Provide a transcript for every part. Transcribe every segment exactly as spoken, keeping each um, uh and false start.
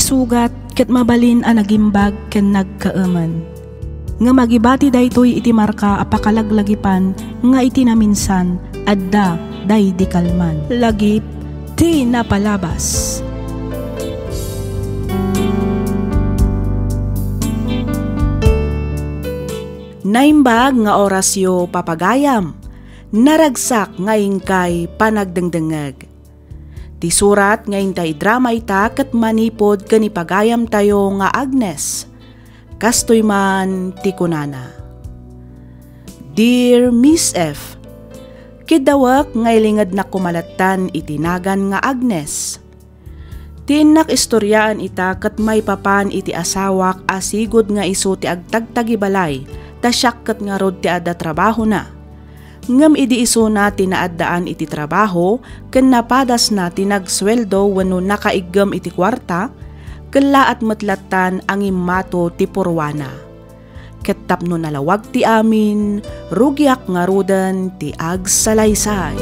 sugat ket mabalin a nagimbag ken nagkaemen. Ngem agibati daytoy iti marka a pakalaglagipan nga iti naminsan, adda daydi kalman. Lagip ti napalabas. Naimbag nga orasyo, papagayam. Naragsak nga inkay panagdengdengngeg. Ti surat nga intay drama ita ket manipud ken ipagayamtayo nga Agnes. Kastoy man ti kunana, Dear Miss F, kiddawek nga ilingednak koma lattan iti nagan nga Agnes. Ti innak istoriaan ita ket maipapan iti asawak a sigud nga isu ti agtagtagibalay ta siak ket ngarud ti adda trabahona. Ngem idi isuna ti naaddaan iti trabaho ken napadasna ti nagsueldo wenno nakaiggem iti kuarta, kellaat met lattan a ngimmato ti purwana. Ket tapno nalawag ti amin, rugiak ngaruden ti agsalaysay.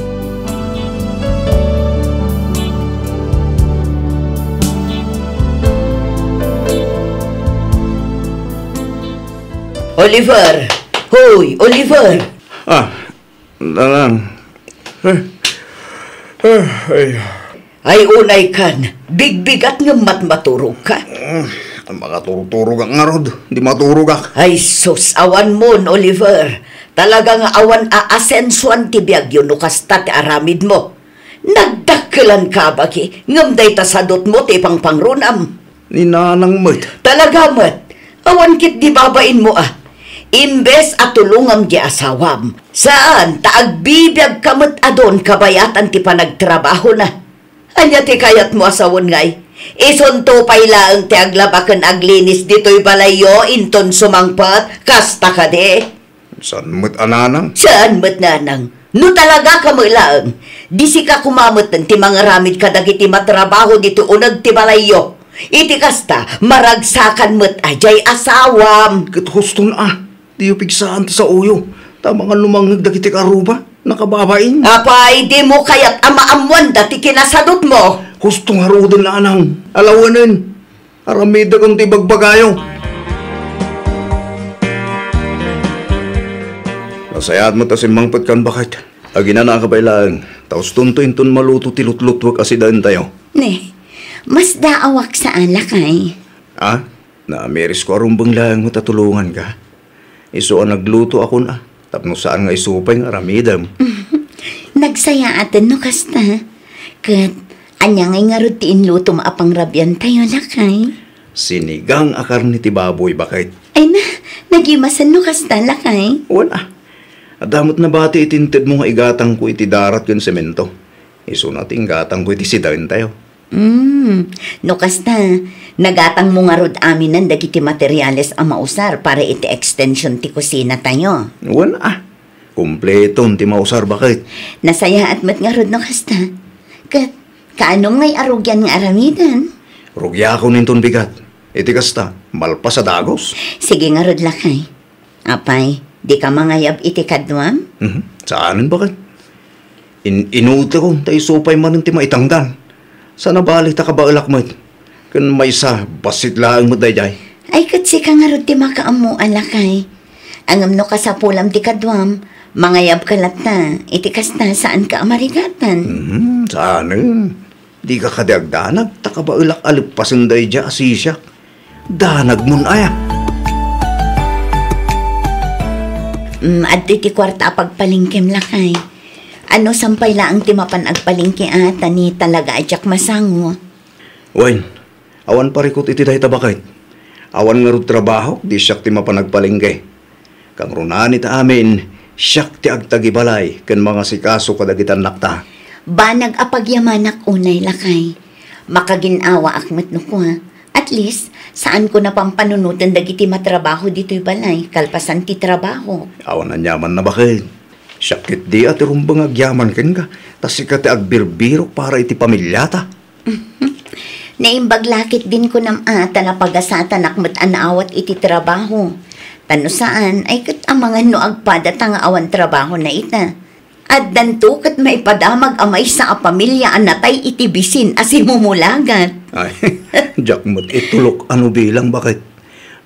Oliver! Hoy, Oliver! Ah, Nanang. Eh, eh, ay. Ay, unay kan, bigbigat ngem matmaturogka. Mm, makaturturogak ngarud, di maturogak. Ay sus, awan mon, Oliver. Talaga nga awan aasensuan ti biagyo no kasta ti aramidmo. Nagdakkelanka, baki, ngem dayta sadutmo ti ipangpangrunam. Ni Nanang met. Talaga met. Awan ketdi babainmo a. Imbes a tulongam di asawam, saan ta agbibiagka met a don kabayatan ti panagtrabahona. Ania ti kayatmo a sawen ngay? Isunto pay laeng ti aglaba ken aglinis ditoy balayyo inton sumangpet, kasta kadi? Saan met a, Nanang? Saan met, Nanang? No talagaka met laeng, di sika koma met ti mangaramid kadagiti matrabaho ditoy uneg ti balayyo. Iti kasta, maragsakan met a diay asawam. Ket huston a, diyo pigsaan ti saoyo. Ta mangan lumangngeg dagiti karuba, nakababain. Apay, dimo kayat a maammoanda ti kinasadutmo? Husto ngaruden, Nanang. Alawenen. Aramidek ti ibagbagayo. Nasayaat met a simmangpetkan, baket. Aginanaka pay laeng, ta hustonto inton maluto ti lutlutuek a sidaentayo. Ne, masdaawak saan, lakay. Ah? Naamirisko a rumbeng laeng met a tulonganka. Isu a nagluto a kun a, tapno saan nga isu pay nga aramidem. Nagsayaaten no kasta. Ket ania ngay ngarud ti inlutom a pangrabiantayo, lakay? Sinigang a karne ti baboy, baket. Ay na, nagimasen no kasta, lakay? Wen a. Adda met nabati iti intedmo nga igatangko iti darat ken semento. Isuna ti inggatangko iti sidaentayo. Mm, no kasta, nagatangmo ngarud aminen dagiti materiales a mausar para iti extension ti kusinatayo. Wen a, kompleton ti mausar, baket. Nasayaat met ngarud no kasta. Ket, kaanum ngay a rugian nga aramiden? Rugiakon inton bigat. Iti kasta, malpas a dagus. Sige ngarud, lakay. Apay, dika mangayab iti kaduam? Mhm. Saanen, baket. In-, inutekon ta isu pay manen ti maitangdan. Sa nabali ta kabaelak met. Ken maysa, bassit laeng met daydiay. Ay, ket sika ngarud ti makaammo a lakay. Ngem no kasapulam ti kaduam, mangayabka latta. Iti kasta, saanka a marigatan. Mhm, saanen. Dika kadi agdanag, ta kabaelak a leppasen daydiay a sisiak. Danagmon aya? Mm, adtoy ti kuarta a pagpalengkem, lakay. Anusam pay laeng ti mapan agpalengke a, ta ni talaga a diak masango. Wen, awan parikut iti dayta, baket. Awan ngarud trabahok, di siak ti mapan agpalengke. Kangrunaan ita amin, siak ti agtagibalay ken mangasikaso kadagiti annakta. Banag a pagyamanak unay, lakay. Makagin-awaak met no kua. At least, saanko napampanunoten dagiti matrabaho ditoy balay, kalpasan ti trabaho. Awan aniamanna, baket. Siak ketdi a ti rumbeng agyaman kenka, ta sika ti agbirbirok para iti pamiliata. Naimbag la ketdin kunam a, ta napagasatanak met a naawat iti trabaho. Ta no saan, ay ket amangan no agpada ta nga awan trabahona ita. Addanto ket maipadamag a maysa a pamilia a natay iti bisin a simumulagat. Ay, diak met itulok a no bilang, baket.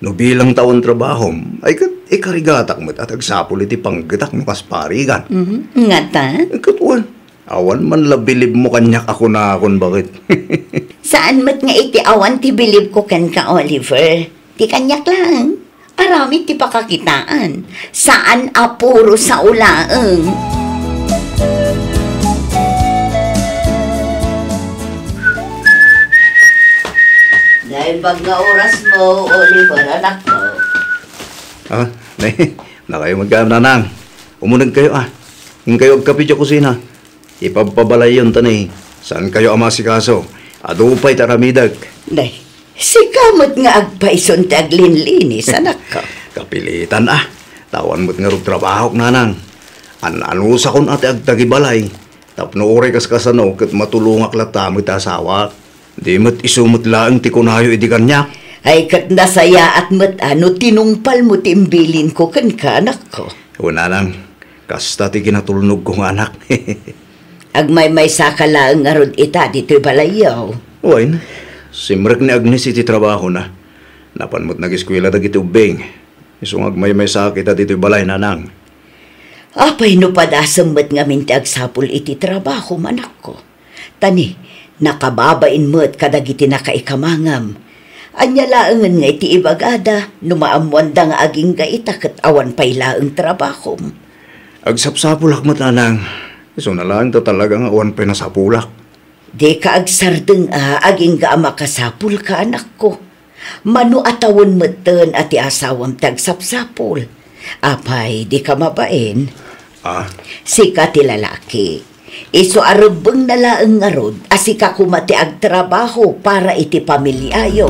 No bilang ta awan trabahom, ay ket ikarigatak met a ti agsapul iti panggetak no kas parigan. Mhm. Ngata? Ket wen, awan man la bilibmo kaniak a kunakon, baket. Saan met nga iti awan ti bilibko kenka, Oliver. Ti kaniak laeng. Aramid ti pakakitaan. Saan a puro sao laeng. Naimbag nga orasmo, Oliver, anakko. Ah, nay, nakayo met kayo, nanang. Umunegkayo, ah. Inkayo agkape diay kusina. Ipabpabalayon ta ni, saankayo a maasikaso. Adu pay ti aramidek. Nay, sika met nga agpayson ti aglinlinis, anakko. Kapilitan, ah. Ta awan met ngarud trabahok, nanang. An-anusakon a ti agtagibalay. Tapno uray kas kasano ket matulongak latta met ti asawak. Di met isu met laeng ti kunayo idi kaniak. Ay, ket nasayaat met a no tinungpalmo ti imbilinko kenka, anakko. Wen, nanang, kasta ti kinatulnogko nga anak. Agmaymaysaka laeng ngarud ita ditoy balayyo. Wen, simrek ni Agnes iti trabahona. Napan met nageskuela dagiti ubbing. Isu nga agmaymaysaak ita ditoy balay, nanang. Apay no padasem met ngamin ti agsapul iti trabahom, anakko? Ta ni, nakababain met kadagiti nakaikamangam. Ania laengen nga iti ibagada no maammoanda nga agingga ita ket awan pay laeng trabahom? Agsapsapulak met, nanang. Isuna laeng ta talaga nga awan pay nasapulak. Dika agsardeng a agingga a makasapulka, anakko. Mano a tawen metten a ti asawam ti agsapsapul. Apay, dika mabain? Ah? Sika ti lalaki. Isu a rebbengna laeng ngarud a sika koma ti agtrabaho para iti pamiliayo.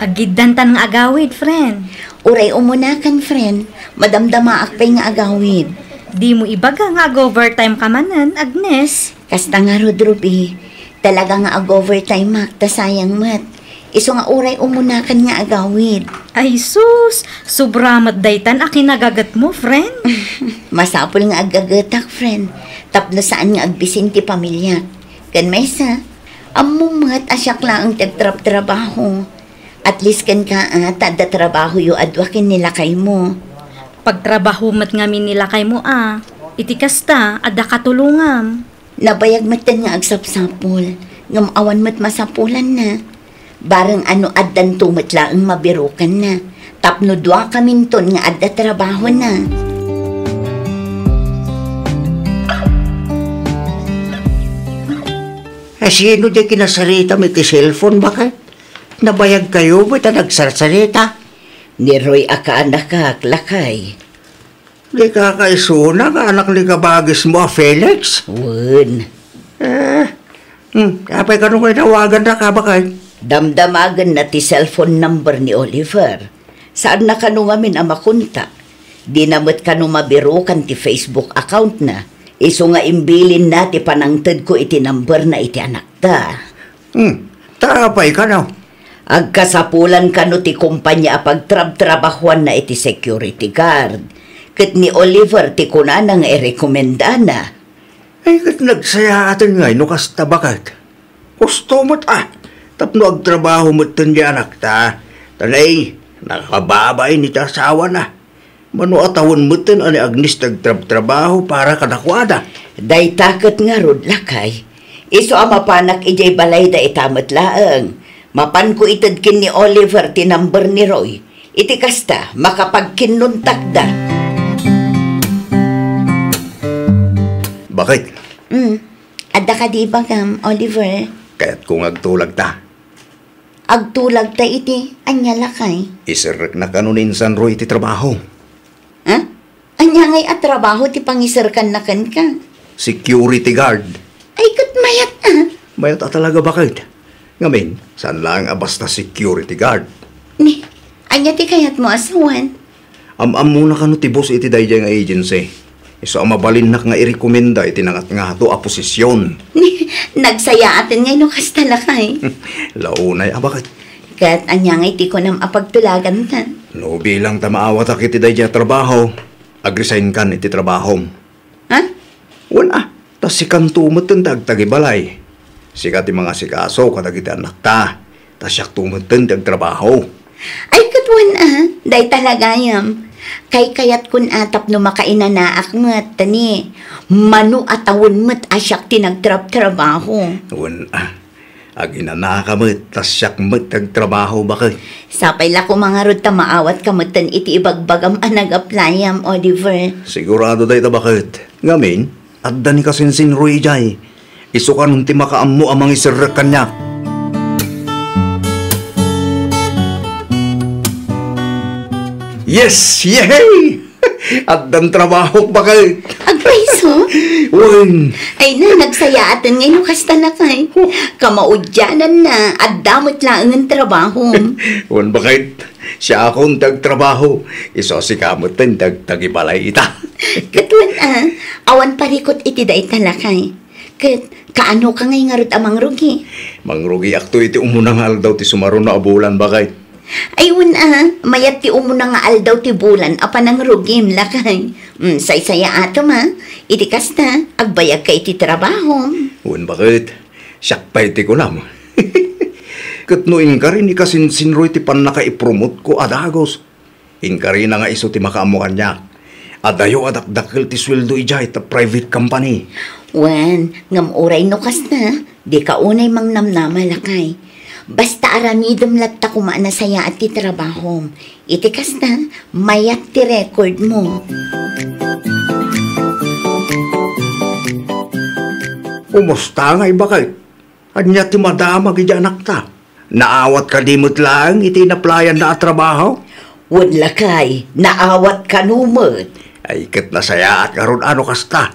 Aggiddantan nga agawid, friend. Uray umunakan, friend. Madamdamaak pay nga agawid. Dimo ibaga nga ag-overtime ka manen, Agnes? Kasta ngarud, Ruby. Talaga nga ag-overtimeak, ta sayang met. Isu nga uray umunakan nga agawid. Ay sus, sobra met daytan a kinagagetmo, friend. Masapul nga aggagetak, friend. Tapno saan nga agbisin ti pamiliak. Ken maysa, ammo met a siak laeng ti agtrabtrabaho. At least kenka, a, ta adda trabahoyo a dua ken ni lakaymo. Pagtrabaho met ngamin ni lakaymo, a. Iti kasta, adda katulongam. Nabayag metten nga agsapsapul, ngem awan met masapulanna. Bareng a no addanto met laeng mabirukanna, tapno duakaminton nga adda trabahona. A, sino diay kinasaritam iti cellphone, baket? Nabayagkayo met a nagsarsarita? Ni Roy a kaanakak, lakay. Dika kaisuna nga anak ni kabagismo a Felix? Wen. Eh, hmm, apay kano nga inawagannaka, baket? Damdamagenna ti cellphone number ni Oliver. Saanna kano ngamin a makontak. Dina met kano mabirukan ti Facebook account na. Isu nga imbilinna ti panangtedko iti number na iti anakda. Hmm, ta apay kano? Agkasapulan kano ti kompania a pagtrabtrabahuanna iti security guard. Ket ni Oliver ti kunana nga irekomendana. Ay, ket nagsayaaten ngay no kasta, baket. Husto met, a, tapno agtrabaho metten ti anakta. Ta nay, nakababain iti asawana. Mano a tawen metten a ni Agnes ti agtrabtrabaho para kadakuada. Dayta ket ngarud, lakay. Isu a mapanak idiay balayda ita met laeng. Mapanko ited ken ni Oliver ti number ni Roy. Iti kasta, makapagkinnuntakda. Baket? Mm. Adda kadi ibagam, Oliver? Kayatko nga agtulagta. Agtulagta iti ania, lakay? Iserrekna kano ni insan Roy iti trabaho. Ha? Ania ngay a trabaho ti pangiserkanna kenka? Security guard. Ay, ket mayat, a. Mayat a talaga, baket. Ngamin, saan laeng a basta security guard. Ni, ania ti kayatmo a sawen? Am-ammona kano ti boss iti daydiay nga agency? Isu a mabalinnak nga irekomenda iti nangatngato a posisyon. Ni, nagsayaaten ngay no kasta, lakay. Launay a, baket. Ket ania ngay ti kunam a pagtulaganta? No bilang ta maawatak iti daydiay a trabaho, agresign kan iti trabahom. Ha? Wen a, ta sikanto met ti agtagibalay. Sika ti mangasikaso kadagiti annakta, ta siakto met ti agtrabaho. Ay, ket wen a, dayta la gayam. Kaykayatkon a tapno makainanaak met, ta ni, mano a tawen met a siak ti nagtrabtrabaho. Wen a, aginanaka met, ta siak met ti agtrabaho, baket. Sapay la koma ngarud ta maawatka metten iti ibagbagam a nagaplayam, Oliver. Sigurado dayta, baket. Ngamin, adda ni kasinsinro idiay. Isu kanon ti makaammo a mangiserrek kaniak. Yes! Yehey! Addan trabahok, baket. Agpayso? Wen. Ay na, nagsayaaten ngay no kasta, lakay. Kamaudiananna, adda met laengen trabahom. Wen, baket. Siakon ti agtrabaho. Isu a sika met ti agtagibalay ita. Ket wen a, awan parikut iti dayta, lakay. Ket kaanoka ngay ngarud a mangrugi? Mangrugiakto iti umuna nga aldaw ti sumaruno a bulan, baket. Ay, wen a, mayat ti umuna nga aldaw ti bulan a panangrugim, lakay. Mm, saysayaatem a, iti kasta, agbayagka iti trabahom. Wen, baket. Siak pay ti kunam. Ket no inkari ni kasinsinroy ti pannakaipromotko a dagus, inkarina nga isu ti makaammo kaniak. Adayo a dakdakkel ti sueldo idiay ta private company. Wen, ngem uray no kasta, dika unay mangnamnama, lakay. Basta aramidem latta koma a nasayaat ti trabahom. Iti kasta, mayat ti record mo. Kumusta ngay, baket? Ania ti madamag iti anakta? Naawat kadi met laeng iti inaplayanna a trabaho? Wen, lakay, naawat kano met. Ay, ket nasayaat ngarud a no kasta.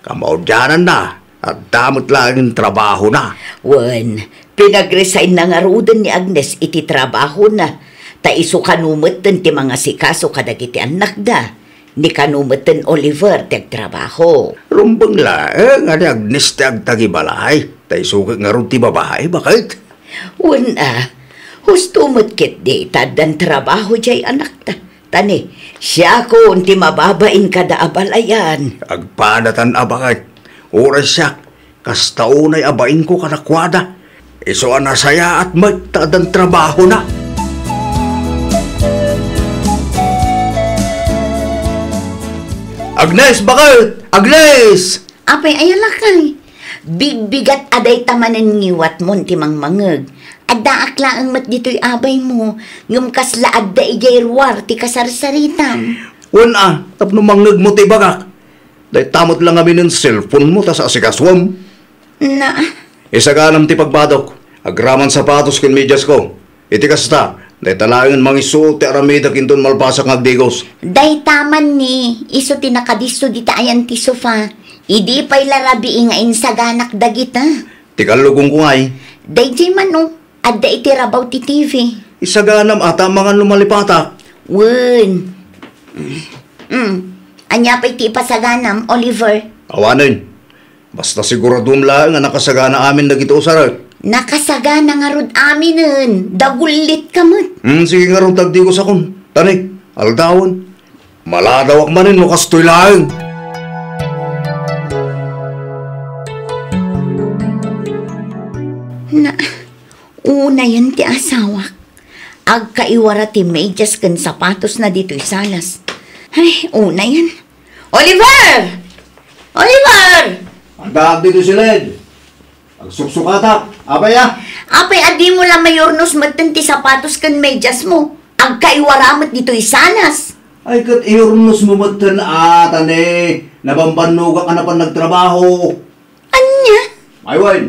Kamaudiananna, adda met laeng trabahona. Wen, pinagresign na ngaruden ni Agnes iti trabahona, ta isu kano metten ti mangasikaso kadagiti annakda. Ni kano metten Oliver ti agtrabaho. Rumbeng laeng a ni Agnes ti agtagibalay, ta isu ket ngarud ti babai, baket. Wen a, husto met ketdi ta addan trabaho diay anakta. Ta ni, siakon ti mababain kada abalayan. Agpadatan a, baket. Uray siak, kasta unay a bainko kadakuada. Isu a nasayaat met ta addan trabahona. Agnes, baket! Agnes! Apay, aya lakay? Bigbigat a dayta manen ngiwatmon ti mangmangeg. Addaak laeng met ditoy abaymo, ngem kasla adda idiay ruar ti kasarsaritam. Wen a, tapno mangngegmo ti ibagak. Dayta met la ngaminen cellphone mo ta saasikasuam. Na. Isaganam ti pagbadok. Agraman sapatos ken medias ko. Iti kasta, dayta laengen mangisuot ti aramidek inton malpasak nga agdigos. Dayta man ni, isu ti nakadisso dita ayan ti sofa. Idi pay la rabii nga insaganak dagita. Ti kallugongko ngay. Daydiay man, o. Adda iti rabaw ti T V. Isaganam a ta mangan no malipatak. Wen. Mm. Ania pay ti ipasaganam, Oliver? Awanen. Basta siguraduem laeng a nakasagana amin dagiti usarek. Nakasagana ngarud aminen. Dagullitka met. Hmm, sige ngarud, tagdigosakon. Ta ni, aldawen. Maladawak manen no kastoy laeng. Na, unayen ti asawak. Agkaiwara ti medias ken sapatosna ditoy salas. Ay, unayen. Oliver! Oliver! Addaak ditoy siled. Agsuksukatak. Apay a? Apay a dimo la mayurnos metten ti sapatos ken mediasmo? Agkaiwara met ditoy salas. Ay, ket iyurnosmo metten a, ta ni, nabambannogak a napan nagtrabaho. Ania? Ay, wen.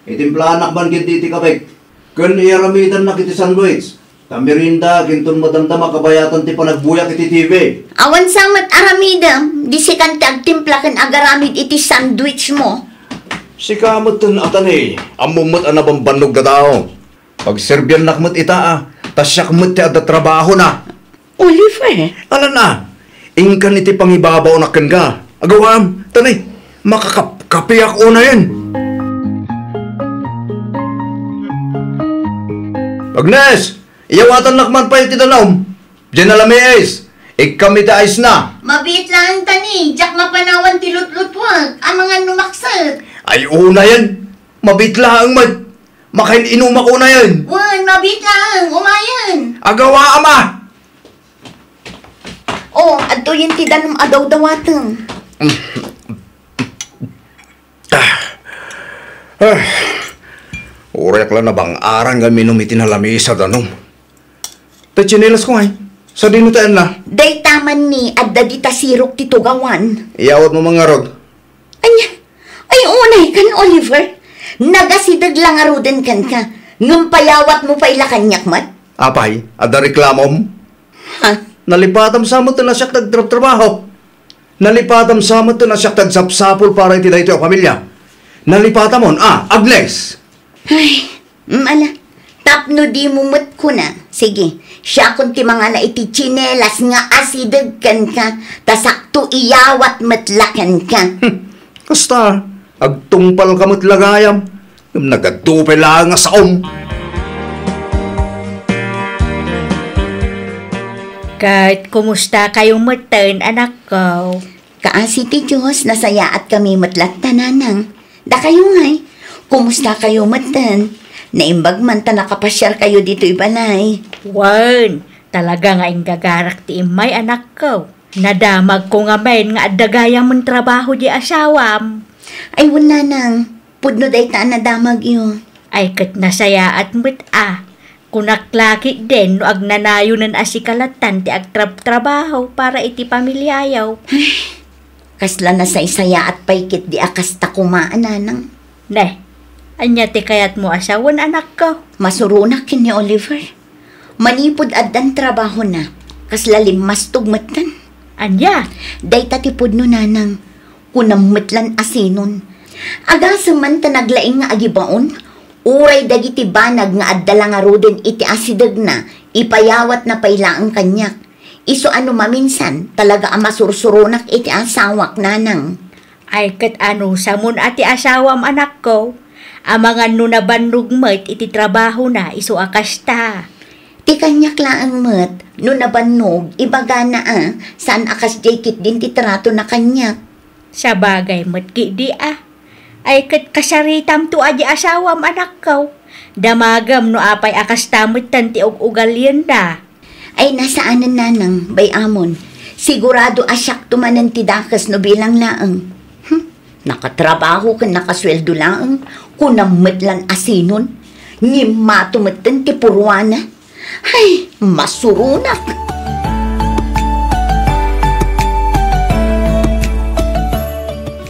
Itimplaanak man ketdi ti kapek. Ken iyaramidannak iti sandwich. Ta merienda, ken inton madamdama, kabayatan ti panagbuyak iti T V. Awan sa met aramidem, di sikan ti agtimpla ken agaramid iti sandwich mo. Sika metten a, ta ni, ammom met a nabambannog a tao. Pagserbiannak met ita a, ta siak met ti adda trabahona. Oliver. Alan a, inkan iti pangibabaonak kenka. Agawam, ta ni, makakapkapiak unayen. Agnes! Iyawatannak man pay ti danum. Diay nalamiis, ikkam iti ice na. Mabiit laeng ta ni, diak mapanawan ti lutlutuek, amangan no makset. Ay, unayen. Mabiit laeng met. Makain-inumak unayen. Wen, mabiit laeng, umayen. Agawa, ama. O, adtoyen ti danum a dawdawatem. Ah. Ah. Uray ak la nabang-aran nga minum iti nalamiis a danum. Ta tsinelas ko ngay. Sadino ta anna? Dayta man ni adda dita sirok ti tugawan. Iyawat mo man ngarud. Ania? Ay, unay kan, Oliver. Nagasideg la ngaruden kenka. Ngem payawat mo pay la kaniak met? Apay, adda reklamom? Ha? Nalipatam sa met ti nasiak ti agtrabtrabaho. Nalipatam sa met ti nasiak ti agsapsapul para iti daytoy a familia. Nalipatamon, a, Agnes! Ay, mm, ala. Tapno dimo met kuna. Sige, siakon ti mangala iti tsinelas nga asideg kenka, ta sakto iyawat met la kenka. Hmm, kasta, agtungpalka met la gayam. Ngem nagadu pay laeng a saom. Ket kumustakayo metten, anakko? Kaasi ti Dios, nasayaatkami met latta, nanang. Dakayo ngay, kumustakayo metten? Naimbag man ta nakapasiarkayo ditoy balay. Wen, talaga nga inggagarak ti immay, anakko. Nadamagko ngamin nga adda gayamen trabaho diay asawam. Ay, wen, nanang, pudno dayta a nadamagyo. Ay, ket nasayaat met a. Kunak la ketdin no agnanayonen a sika lattan ti agtrabtrabaho para iti pamiliayo. Kasla nasaysayaat pay ketdi a kasta koma a, nanang. Ne, ania ti kayatmo a sawen, anakko? Masuronak ken ni Oliver. Manipud addan trabahona, kasla limmastog metten. Ania? Dayta ti pudno, nanang. Kunam met lan asinon. Agasem man ta naglaing nga agibaon, uray dagiti banag nga adda la ngaruden iti asidegna, ipayawatna pay laeng kaniak. Isu a no maminsan, talaga a masursuronak iti asawak, nanang. Ay, ket anusamon a ti asawam, anakko? Amangan no nabannog met iti trabahona, isu a kasta. Ti kaniak laeng met, no nabannog, ibagana a, saan a kasdiay ketdin ti tratona kaniak. Sabagay met ketdi a. Ay, ket kasaritamto a di asawam, anakko. Damagem no apay a kasta metten ti ug-ugalienna. Ay, nasaanen, nanang, bay-amon. Sigurado a siakto manen ti dakes no bilang laeng. Hmm, nakatrabaho ken nakasueldo laeng, kunam met lan asinon. Ngimmato metten ti puruana. Ay, masuronak!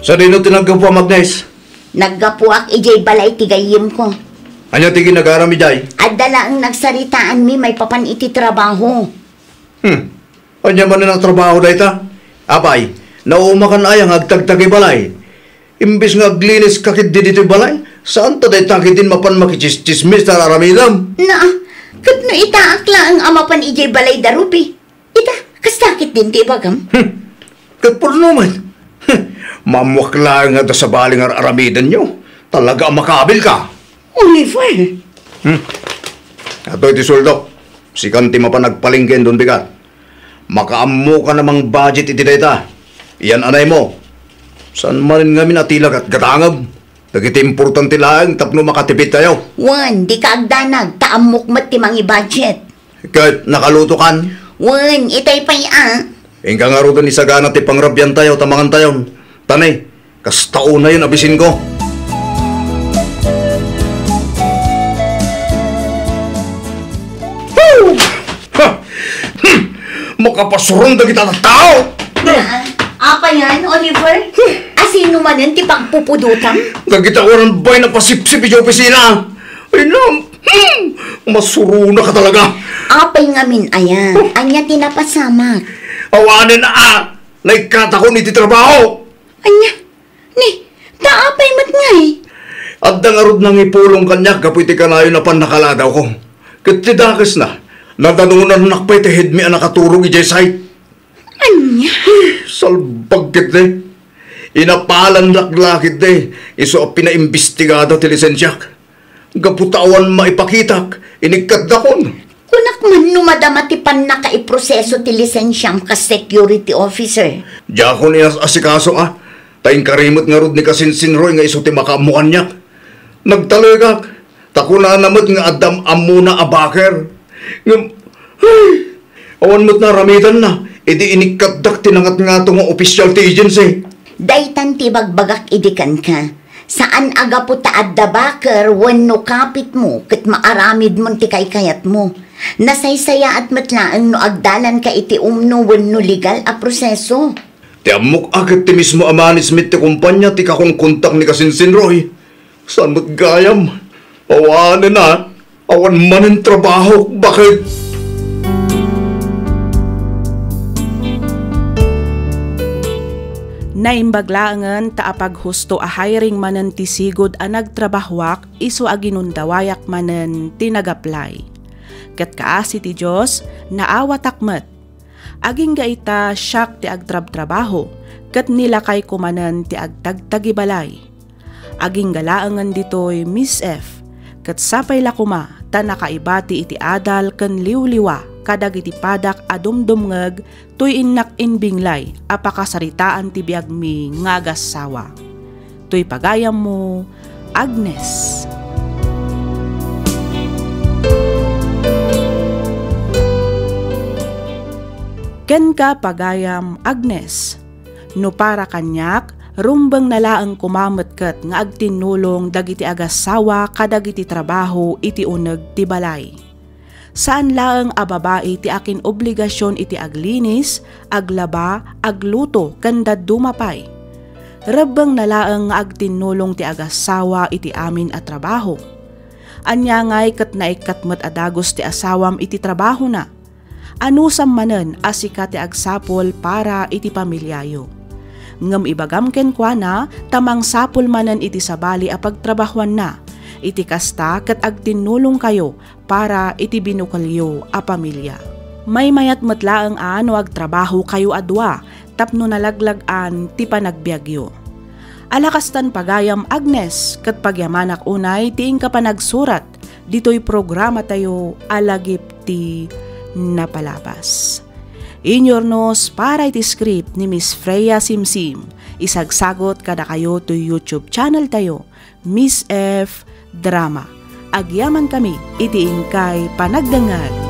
Sadino ti naggapuam, Agnes? Naggapuak idiay balay ti gayyemko. Ania ti ginagaram idiay? Adda laeng nagsaritaanmi maipapan iti trabaho. Hmm. Ania manen a trabaho dayta? Apay, naumakan aya nga agtagtagi balay? Imbes nga aglinis ka ketdi ditoy balay, saan ta dayta ketdin mapan makitsismis ta aramidem? Na, ket no itaak laeng a mapan idiay balay da Ruby, ita, kasta ketdin ti ibagam? Hmm. Ket pudno met. Hmm. Maammoak laeng nga adda sabali nga ar-aramidenyo. Talaga a makabil ka. Oliver! Hmm. Adtoy ti sueldo. Sikan ti mapan agpalengke, Don Bigat. Makaammokan a mangbajet iti dayta. Iyan-anaymo. Saan manen ngamin a ti la gatgatangem? Dagiti importante laeng tapno makatipidtayo. Wen, dika agdanag, ta ammok met ti mangibajet. Ket nakalutokan? Wen, itay pay a. Inka ngaruden isagana ti pangrabiantayo ta mangantayon. Ta ne, kasta unayen a bisinko. Huh! Ha! Hmm! Makapasuron dagita tattao! Na, apay yan, Oliver? Asino manen ti pagpupudotam? Dagita awan bain a pasipsip idiay opisina. Ay, nam! Hmm! Masuronaka talaga! Apay ngamin aya? Ania ti napasamak? Awanen a! Naikkatakon iti trabaho! Ania? Ni, ta apay met ngay? Adda ngarud nangipulong kaniak gapu iti kanayon a pannakalagawko. Ket ti dakesna, nadanonannak pay ti hidmi a nakaturog idiay site. Ania? Salbag ketdi. Inapalandak la ketdi, isu a pinaimbestigada ti lisensiak. Gapu ta awan maipakitak, inikkatdakon. Kuna Manno madama ti pannakaiproseso ti lisensiam kas security officer? Diakon inas-asikaso a, ta inkari met ngarud ni Kasinsinroy nga isu ti makaammo kaniak. Nagtalegak, ta kunana met nga adda am-ammona a baker. Ngem, ay, awan met naramidanna, idi inikkatdak ti nangatngato nga opisyal ti agency. Daytan ti ibagbagak idi kenka. Saan a gapu ta adda baker wenno kapitmo ket maaramidmon ti kaykayatmo. Nasaysayaat met laeng no agdalanka iti umno wenno legal a proseso. Ti ammok a ket ti mismo a management ti kumpanya ti kakonkontak ni Kasinsinroy. Saan met gayam? Awanen a, awan manen trabaho, bakit? Naimbag laengen ta apaghusto a hiring manen ti sigud a nagtrabahoak isu a ginundawayak manen ti nag-apply. Ket kaasi ti Dios, naawatak met. Agingga ita siak ti agtrabtrabaho, ket nilakayko manen ti agtagtagibalay. Agingga laengen ditoy, Miss F, ket sapay la koma ta nakaibati iti adal ken liwliwa kadagiti padak a dumdumngeg toy innak imbinglay a pakasaritaan ti biagmi nga agassawa. Toy pagayammo, Agnes. Kenka, pagayam Agnes, no para kaniak, rumbengna laeng koma met ket nga agtinnulong dagiti agassawa kadagiti trabaho iti uneg ti balay. Saan laeng a babai ti akin-obligasion iti aglinis, aglaba, agluto, ken dadduma pay. Rebbengna laeng nga agtinnulong ti agassawa iti amin a trabaho. Ania ngay ket naikkat met a dagus ti asawam iti trabahona. Anusam manen a sika ti agsapul para iti pamiliayo. Ngem ibagam kenkuana ta mangsapul manen iti sabali a pagtrabahuanna. Iti kasta, ket agtinnulongkayo para iti binukelyo a pamilia. Maymayat met laeng a no agtrabahokayo a dua tapno nalaglag-an ti panagbiagyo. Ala kastan, pagayam Agnes, ket pagyamanak unay ti inka panagsurat ditoy programatayo a Lagip ti Napalabas. Inyurnos para iti script ni Miss Freya Simsim. Isagsagot kadakayo toy YouTube channel tayo, Miss F Drama. Agyamankami iti inkay panagdengngeg.